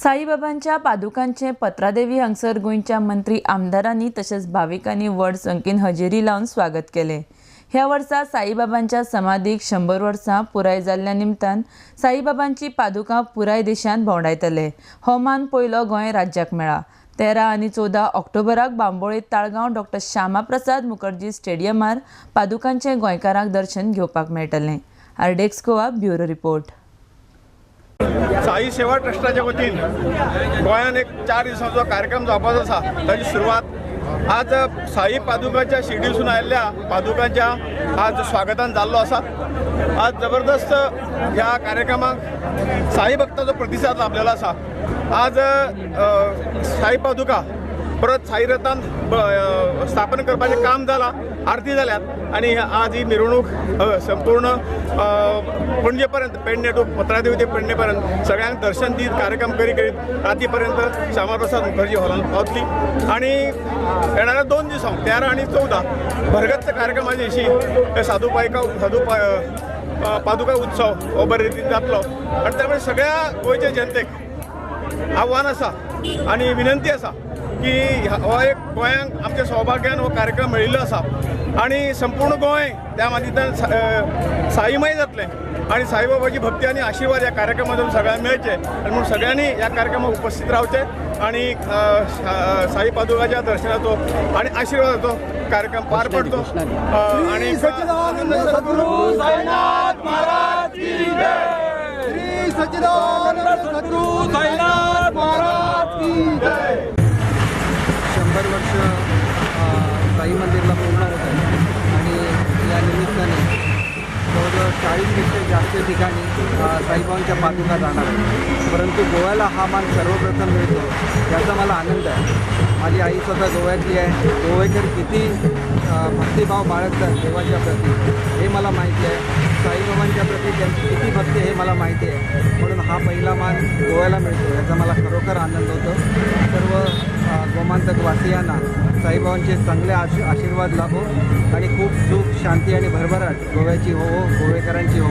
साईबाबांच्या पादुकांचे पत्रादेवी हांगसर गोंयच्या मंत्री आमदारांनी तशेंच भाविकांनी व्हड संख्येन हजेरी लावन स्वागत केलें. ह्या वर्सा साईबाबांच्या समाधीक 100 वर्सां पुराय जाल्ल्या निमतान साईबाबांची पादुकां पुराय देशांत भोंवडायतले. हो मान पयलो गोंय राज्याक मेळ्ळा. 13 आनी 14 ऑक्टोबराक बांबोळे ताळगांव डॉक्टर श्यामाप्रसाद मुखर्जी स्टेडियमार पादुकांचें गोंयकारांक दर्शन घेवपाक मेळटलें. RDX Goa bureau report. Sai Seva ट्रस्टाच्या वतीन गोंयांत एक 4 दिसांचो कार्यक्रम जावपाचो आसा. ताची सुरवात आज साई पादुकांच्या शिर्डीसून आयिल्ल्या पादुकांच्या आज स्वागतान जाल्लो आसा. आज जबरदस्त ह्या कार्यक्रमाक साई भक्ताचो प्रतिसाद लाभलेलो आसा. आज साई पादुका परत साई रथान स्थापन करपाचें काम जालां, आरती जाल्यात आनी आज ही मिरवणूक संपूर्ण पणजे पर्यंत, पेडणे टू पत्रादेवी ते पेडणे पर्यंत सगळ्यांक दर्शन दीत कार्यक्रम करी करीत राती पर्यंत श्यामाप्रसाद मुखर्जी हॉलान पावतली. आनी येणाऱ्या 2 दिसांक 13 आनी 14 भरगच्च कार्यक्रमाचे अशी साधू पायका साधू पादुका उत्सव हो बरे रितीन जातलो. आनी त्यामुळे सगळ्या गोंयच्या जनतेक आव्हान आसा आनी विनंती आसा की हो एक गोंयांक आमच्या सौभाग्यान हो कार्यक्रम मेळिल्लो आसा आनी संपूर्ण गोंय त्या माध्यमांतल्यान साईमय जातलें आनी साईबाबाची भक्ती आनी आशिर्वाद ह्या कार्यक्रमातून सगळ्यांक मेळचे आनी म्हणून सगळ्यांनी ह्या कार्यक्रमाक उपस्थित रावचें आनी साई पादुकाच्या दर्शनाचो आनी आशिर्वादाचो कार्यक्रम पार पडतो. आनी सच्चिदानंद सद्गुरू साईनाथ महाराज की जय. श्री सच्चिदानंद सद्गुरू साईनाथ महाराज की जय. 100 वर्ष साई मंदिरला पूर्ण होत आहे आणि या निमित्ताने जवळजवळ 40पेक्षा जास्त ठिकाणी साईबाबांच्या पादुका जाणार आहेत. परंतु गोव्याला हा मान सर्वप्रथम मिळतो याचा मला आनंद आहे. माझी आई स्वतः गोव्यातली आहे. गोवेकर किती भक्तिभाव बाळगतात देवाच्या प्रती हे मला माहिती आहे. साईबाबांच्या प्रती त्यांची किती भक्ती हे मला माहिती आहे. म्हणून हा पहिला मान गोव्याला मिळतो याचा मला खरोखर आनंद होतो. सर्व गोमांतकवासियांना साईबाबांचे चांगले आशीर्वाद लाभो आणि खूप सुख, शांती आणि भरभराट गोव्याची हो, गोवेकरांची हो.